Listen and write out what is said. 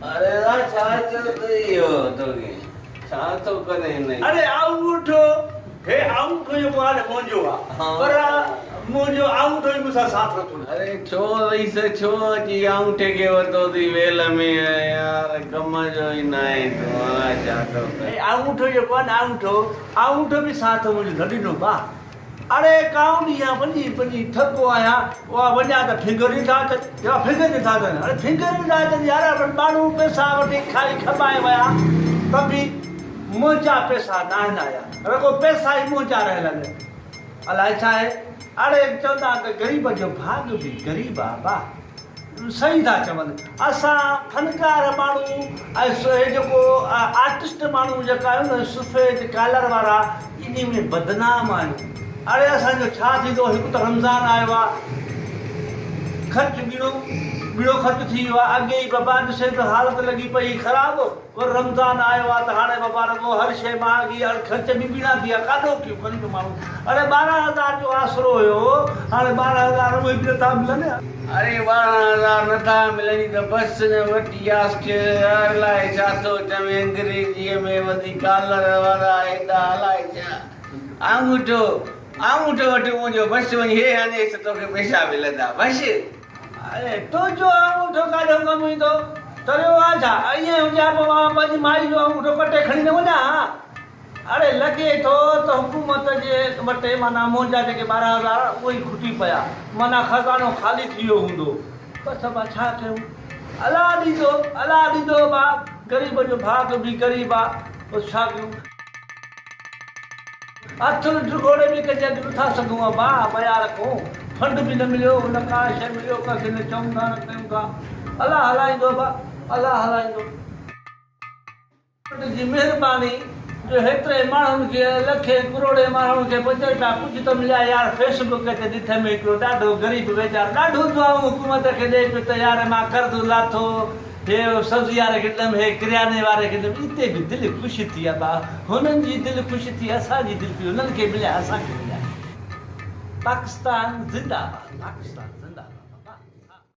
اري ادا ڇا چيو اٿئي اهو توکي ڇا ٿو ڪرين هن کي. اڙي آڱوٺو هي آڱوٺو جيڪو آهي نه منهنجو آ پر منهنجو آڱوٺو ئي مون سان ساٿ نٿو ڏي. اري ڇو رئيس ڇو اچي آڱوٺي کي ورتو اٿئي ويل ۾ يار ڪم جو ئي ناهي تون ادا ڇا ٿو ڪرين. هي آڱوٺو جيڪو آهي نه آڱوٺو آڱوٺو به ساٿ منهنجو نه ڏنو ڀا. اڙي ڪائون ڏينهن وڃي وڃي ٿڪو آهيان اها وڃان ته فنگر ئي نٿا اچن اها فنگر نٿا اچن اڙي فنگر ئي نٿا اچن يار ماڻهو پئسا وٺي کائي کپائي ويا ته به منهنجا پئسا ناهن آيا رڳو پئسا ئي منهنجا رهيل آهن الائي ڇا آهي اڙي چوندا آهن ته غريب جو ڀاڳ به غريب آ با صحيح ٿا چون اسان فنڪار ماڻهو ۽ هي جيڪو آرٽسٽ ماڻهو جيڪا آهيون نه سفيد ڪالر وارا انهي ۾ بدنام آهيون اڙي اسان جو ڇا ٿيندو هڪ ته رمضان آيو آ خرچ ٻيڻو ٻيڻو خرچ ٿي ويو آ اڳي ئي بابا ڏسين ته حالت لڳي پئي خراب ور رمضان آيو آ ته هاڻي بابا رڳو هر شيء مهانگي اڙ خرچ به ٻيڻا ٿي ويا ڪاڏو ڪيون غريب ماڻهو اڙي 12 هزار جو آسرو هيو هاڻي 12 هزار اهي به نٿا ملن. اڙي 12 هزار نٿا ملن ته بس نه وٺي آسٽريليا الائي ڇا ٿو چوين انگريزيء ۾ وڌي ڪالر وارا ايڏا الائي ڇا آڱوٺو آڱوٺو وٺ منهنجو بس وڃي هي هڻيس توکي پئسا ملندا بس. اڙي تنهنجو آڱوٺو ڪاڏو ڪم ايندو؟ تريو آ ڇا؟ ائين هجي ها پوء مان پنهنجي مائي جو آڱوٺو ڪٽي کڻي نه وڃان ها. اڙي لڳي ٿو ته حڪومت جي وٽ معنيٰ منهنجا جيڪي 12 هزار اهي ئي کٽي پيا. معنيٰ خزانو خالي ٿي ويو هوندو. بس ابا ڇا ڪيون. الله ڏيندو، الله ڏيندو ابا. غريب جو ڀاڳ به غريب آ. بس ڇا ڪيون. هٿ ڊگهوڙي به ڪجي اڄ نٿا سگهون ابا ميار کون فنڊ به نه مليو نه ڪا شيء مليو ڪنهن کي نه چئون ٿا نه ڪيون ٿا الله هلائيندو ابا الله هلائيندو. فنڊ جي مهرباني جو هيتري ماڻهن کي لکين ڪروڙين ماڻهن کي 5 رپيا ڪجهه ته مليا يار فيس بڪ تي ڏٺم هڪڙو ڏاڍو غريب ويچارو ڏاڍو دعائون حڪومت کي ڏئي پيو ته يار مان قرض لاٿو هي سبزي واري کي ڏنم هي ڪرياني واري کي ڏنم اتي به دل خوش ٿي ابا هنن جي دل خوش ٿي اسان جي دل خوش هنن کي مليا اسان کي مليا پاڪستان زنده آباد پاڪستان زنده.